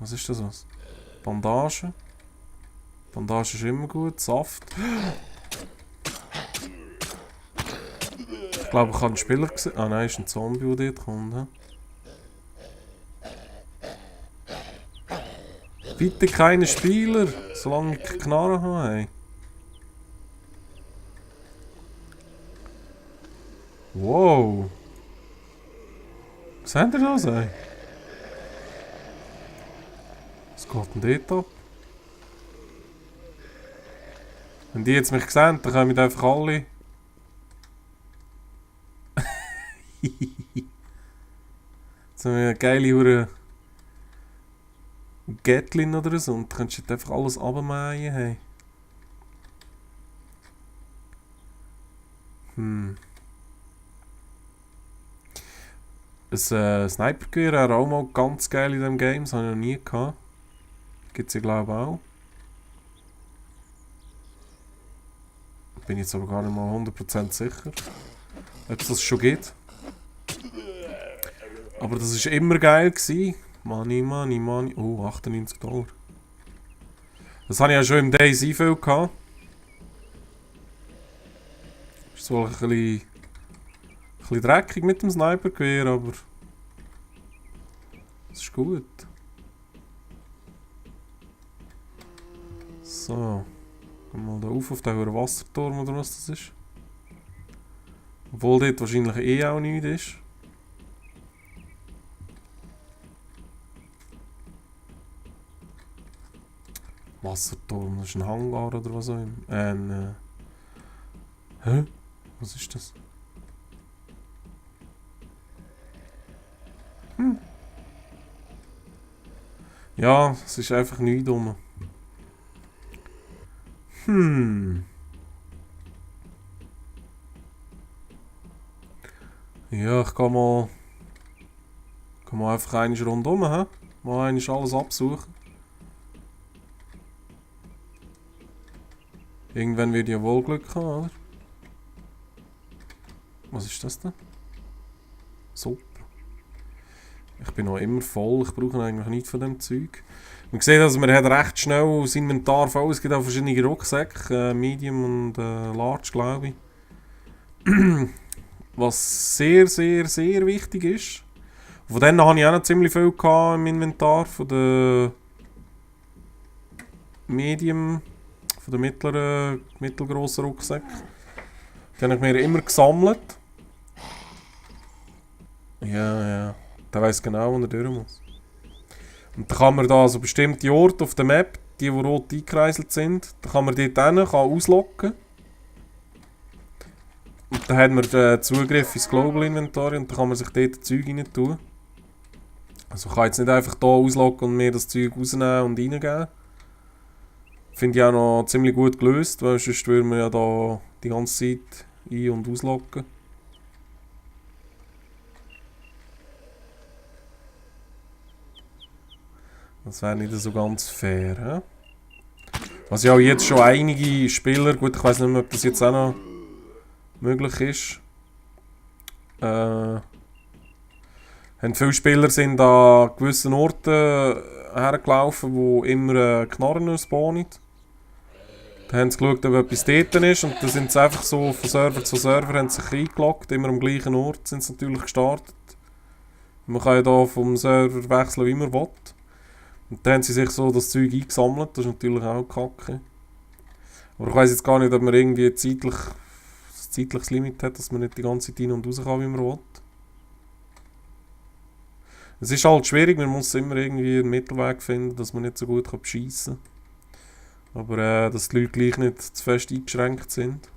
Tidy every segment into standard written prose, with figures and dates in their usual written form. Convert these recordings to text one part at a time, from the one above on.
Was ist das was? Bandage. Bandage ist immer gut. Saft. Ich glaube, ich habe einen Spieler gesehen. Ah nein, ist ein Zombie, der dort kommt. He? Bitte keine Spieler, solange ich keine Knarre habe. Hey. Wow. Was habt ihr da, ey? Was geht denn dort ab? Wenn die jetzt mich sehen, dann kommen einfach alle. So eine geile Hure Gatlin oder so und dann kannst du jetzt einfach alles runtermähen, hey. Ein Sniper-Gewehr wäre auch mal ganz geil in diesem Game, das habe ich noch nie gehabt. Gibt es ja glaube ich auch. Bin jetzt aber gar nicht mal 100% sicher, ob es das schon gibt. Aber das war immer geil gewesen. Money. Oh, 98 $. Das hatte ich ja schon im DayZ viel gehabt. Ist zwar ein bisschen dreckig mit dem Sniper-Gewehr, aber es ist gut. So. Gehen wir mal da auf den Wasserturm oder was das ist. Obwohl dort wahrscheinlich eh auch nichts ist. Wasserturm, das ist ein Hangar oder was auch immer. Hä? Was ist das? Ja, es ist einfach nichts dumm. Ja, ich kann mal einfach eine rundum, hä? Mal eigentlich alles absuchen. Irgendwann wird ja wohl Glück haben, oder? Was ist das denn? Super. Ich bin noch immer voll, ich brauche eigentlich nichts von dem Zeug. Man sieht, dass man hat recht schnell das Inventar voll. Es gibt auch verschiedene Rucksäcke, Medium und Large, glaube ich. Was sehr, sehr, sehr wichtig ist. Von denen habe ich auch noch ziemlich viel im Inventar. Von der Medium, von der mittelgrossen Rucksäcke. Die habe ich mir immer gesammelt. Ja. Der weiss genau, wo er durch muss. Und dann kann man da so bestimmte Orte auf der Map, die rot eingekreiselt sind, da kann man dort hin, kann auslocken. Und dann hat man Zugriff ins Global Inventory und dann kann man sich dort Zeug rein tun. Also ich kann jetzt nicht einfach hier auslocken und mir das Zeug rausnehmen und reingeben. Finde ich auch noch ziemlich gut gelöst, weil sonst würde man ja da die ganze Zeit ein- und auslocken. Das wäre nicht so ganz fair. He? Was ja auch jetzt schon einige Spieler, gut, ich weiß nicht mehr, ob das jetzt auch noch möglich ist. Haben viele Spieler sind an gewissen Orten hergelaufen, wo immer Knarren spawnen. Dann haben sie geschaut, ob etwas dort ist und dann sind sie einfach so von Server zu Server haben sich eingeloggt, immer am gleichen Ort sind sie natürlich gestartet. Man kann ja da vom Server wechseln, wie man will. Und dann haben sie sich so das Zeug eingesammelt, das ist natürlich auch kacke. Aber ich weiss jetzt gar nicht, ob man irgendwie ein zeitliches Limit hat, dass man nicht die ganze Zeit rein und raus kann, wie man will. Es ist halt schwierig, man muss immer irgendwie einen Mittelweg finden, dass man nicht so gut beschiessen kann. Aber dass die Leute gleich nicht zu fest eingeschränkt sind.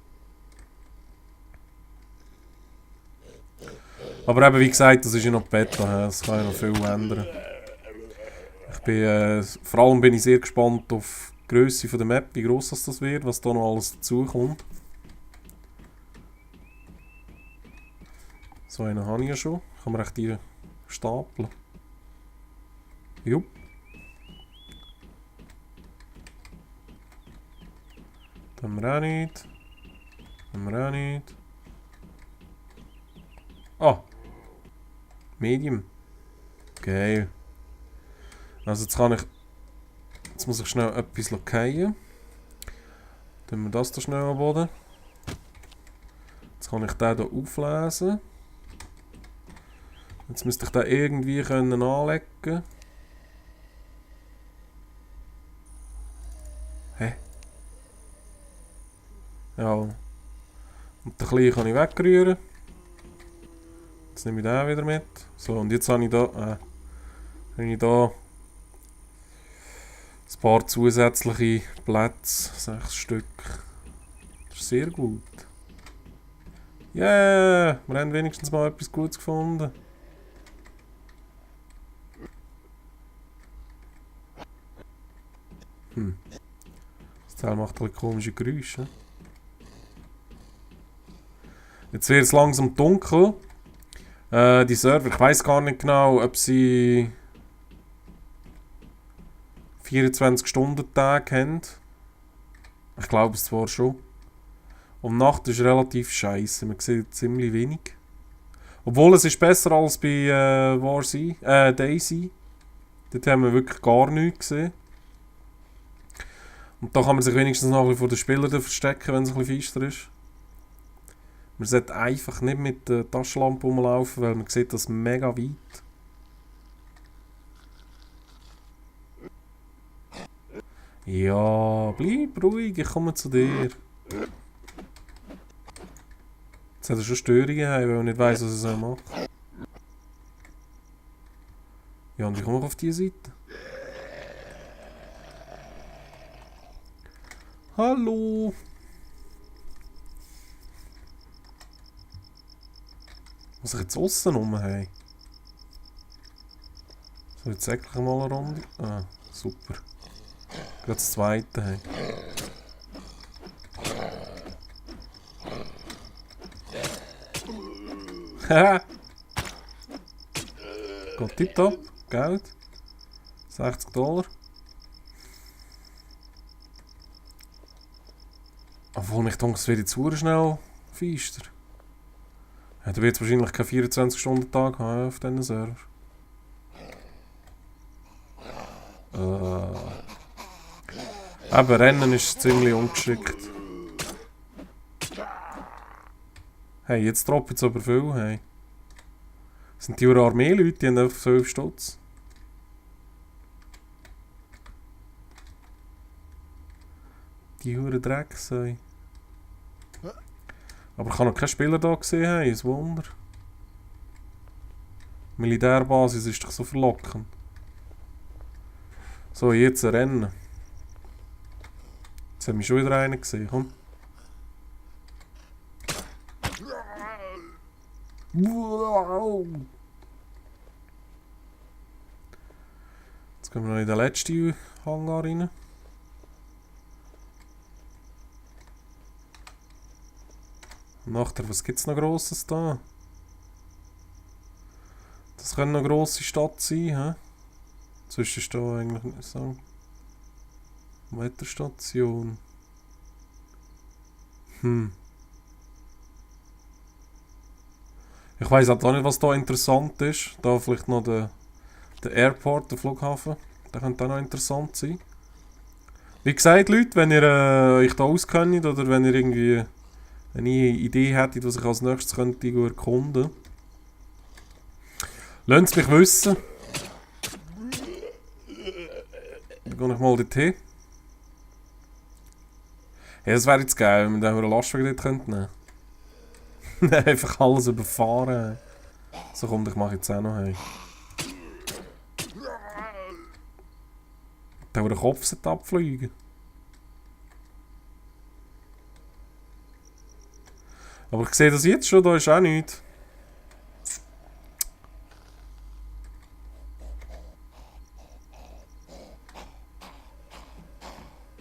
Aber eben, wie gesagt, das ist ja noch Beta, das kann ja noch viel ändern. Vor allem bin ich sehr gespannt auf die Grösse der Map, wie gross das wird, was da noch alles dazukommt. So einen habe ich ja schon. Kann man echt hier stapeln. Jupp. Das haben wir auch nicht. Das haben wir auch nicht. Ah. Medium. Geil. Also jetzt kann ich... Jetzt muss ich schnell etwas lockieren. Tun wir das da schnell am Boden. Jetzt kann ich den hier auflesen. Jetzt müsste ich den irgendwie anlegen. Hä? Ja. Und den kleinen kann ich wegrühren. Jetzt nehme ich den wieder mit. So, und jetzt habe ich da... ein paar zusätzliche Plätze. 6 Stück. Das ist sehr gut. Yeah! Wir haben wenigstens mal etwas Gutes gefunden. Das Teil macht ein komische Geräusche. Jetzt wird es langsam dunkel. Die Server, ich weiß gar nicht genau, ob sie 24-Stunden-Tage haben. Ich glaube es zwar schon. Und Nacht ist relativ scheiße, man sieht ziemlich wenig. Obwohl es ist besser als bei Daisy. Dort haben wir wirklich gar nichts gesehen. Und da kann man sich wenigstens noch ein bisschen vor den Spielern verstecken, wenn es ein bisschen feister ist. Man sollte einfach nicht mit der Taschenlampe rumlaufen, weil man sieht das mega weit. Ja, bleib ruhig, ich komme zu dir. Jetzt hat er schon Störungen, weil er nicht weiss, was er machen soll. Ja, und wie komme ich auf diese Seite? Hallo! Muss ich jetzt aussen rum haben? So, jetzt eigentlich mal eine Runde. Ah, super. Gerade das zweite haben. Haha! Geht tipptopp. Geld. $60. Obwohl ich denke, es wird jetzt sehr schnell feister. Ja, du wirst wahrscheinlich keinen 24-Stunden-Tag haben auf diesen Server. Aber Rennen ist ziemlich ungeschickt. Hey, jetzt droppen sie aber viel. Hey. Sind die Armee-Leute, die haben einfach 12 Stutz. Die Huren Dreck sei. Aber ich habe noch keinen Spieler da gesehen, hey, ein Wunder. Militärbasis ist doch so verlockend. So, jetzt ein Rennen. Jetzt haben wir schon wieder einen gesehen, komm. Wow. Jetzt gehen wir noch in den letzten Hangar rein. Und nachher, was gibt es noch Grosses da? Das könnte eine grosse Stadt sein, hä? Sonst ist da eigentlich nicht so. Wetterstation. Ich weiss auch nicht, was da interessant ist. Da vielleicht noch der Airport, der Flughafen. Der könnte auch noch interessant sein. Wie gesagt, Leute, wenn ihr euch da auskennt oder wenn ihr irgendwie eine Idee hättet, was ich als nächstes könnte erkunden, lasst es mich wissen. Dann gehe ich mal dorthin. Ja, das wäre jetzt geil, wenn wir den Lastwagen dort nehmen könnten. Einfach alles überfahren. So komm, ich mache jetzt auch noch heim. Der Kopf sollte abfliegen. Aber ich sehe das jetzt schon, da ist auch nichts.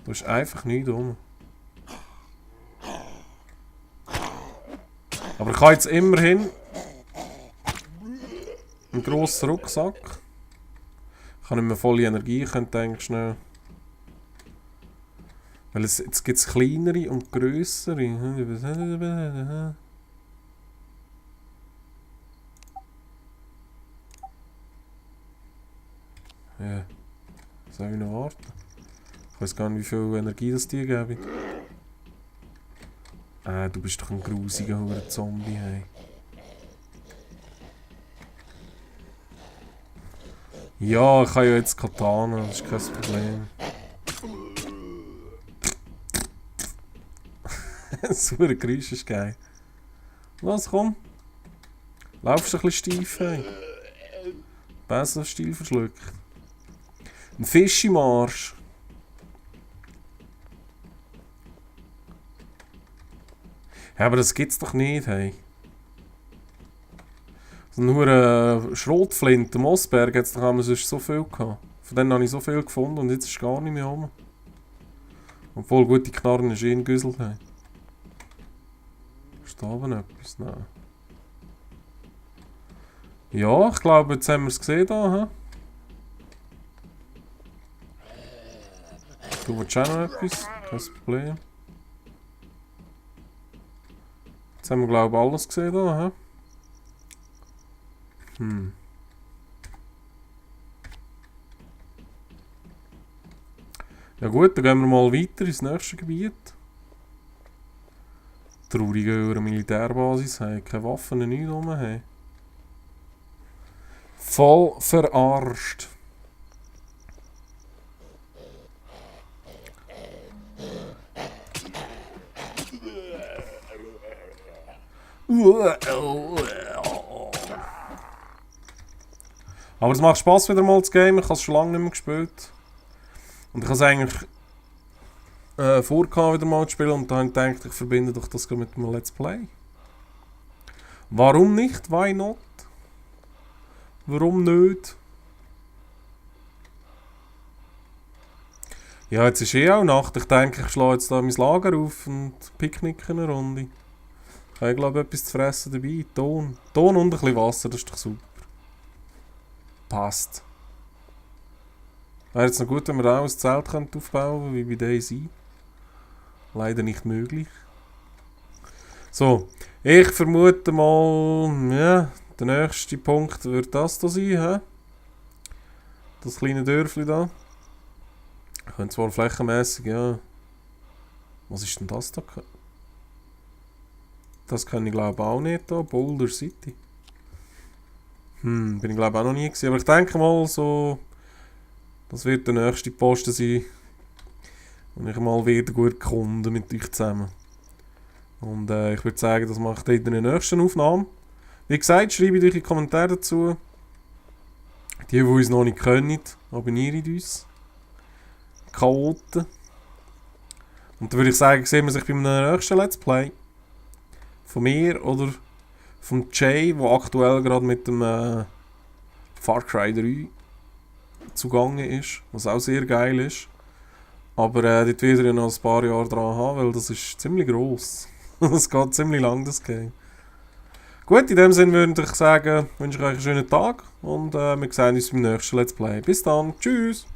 Da ist einfach nichts rum. Aber ich habe jetzt immerhin einen grossen Rucksack. Ich habe nicht mehr volle Energie, ich könnte eigentlich schnell... Weil jetzt gibt es kleinere und grössere. Ja. Soll ich noch warten? Ich weiß gar nicht, wie viel Energie das dir geben. Du bist doch ein grusiger Zombie, hey. Ja, ich habe ja jetzt Katana, das ist kein Problem. Das verdammte Geräusch ist geil. Los, komm. Laufst du ein bisschen steif, hey. Besser Stil verschluckt. Ein Fisch im Arsch. Ja, aber das gibt's doch nicht, hey. So nur Schrotflinte, Mossberg hat es doch einmal sonst so viel gehabt. Von denen habe ich so viel gefunden und jetzt ist gar nicht mehr rum. Obwohl gute Knarren ist gegüsselt haben. Ist da oben etwas? Nein. Ja, ich glaube, jetzt haben wir es gesehen hier. Du willst auch noch etwas? Kein Problem. Jetzt haben wir, glaube ich, alles gesehen hier. Ja gut, dann gehen wir mal weiter ins nächste Gebiet. Traurige über eine Militärbasis haben, keine Waffen, nichts rum haben. Voll verarscht. Aber es macht Spass wieder mal zu gamen, ich habe es schon lange nicht mehr gespielt. Und ich habe es eigentlich vorgehabt, wieder mal zu spielen und dann habe ich gedacht, ich verbinde doch das mit einem Let's Play. Warum nicht? Why not? Warum nicht? Ja, jetzt ist auch Nacht. Ich denke, ich schlage jetzt da mein Lager auf und picknicke eine Runde. Ich habe, glaube ich, etwas zu fressen dabei. Ton und ein bisschen Wasser, das ist doch super. Passt. Wäre jetzt noch gut, wenn wir da auch ein Zelt aufbauen könnten, wie bei DayZ. Leider nicht möglich. So, ich vermute mal, ja, der nächste Punkt wird das da sein, he? Das kleine Dörfli da. Ich könnte zwar flächenmässig, ja. Was ist denn das da? Das kann ich glaube auch nicht da, Boulder City. Bin ich glaube auch noch nie gesehen, aber ich denke mal so, das wird der nächste Posten sein, und ich mal wieder gut kunden mit euch zusammen. Und ich würde sagen, das mache ich in der nächsten Aufnahme. Wie gesagt, schreibt euch in die Kommentare dazu. Die uns noch nicht können, abonniert uns. Chaoten. Und dann würde ich sagen, sehen wir sich beim nächsten Let's Play. Von mir oder von Jay, der aktuell gerade mit dem Far Cry 3 zugange ist, was auch sehr geil ist. Aber dort wird er ja noch ein paar Jahre dran haben, weil das ist ziemlich gross. Das geht ziemlich lang, das Game. Gut, in dem Sinne würde ich sagen, wünsche ich euch einen schönen Tag und wir sehen uns beim nächsten Let's Play. Bis dann, tschüss!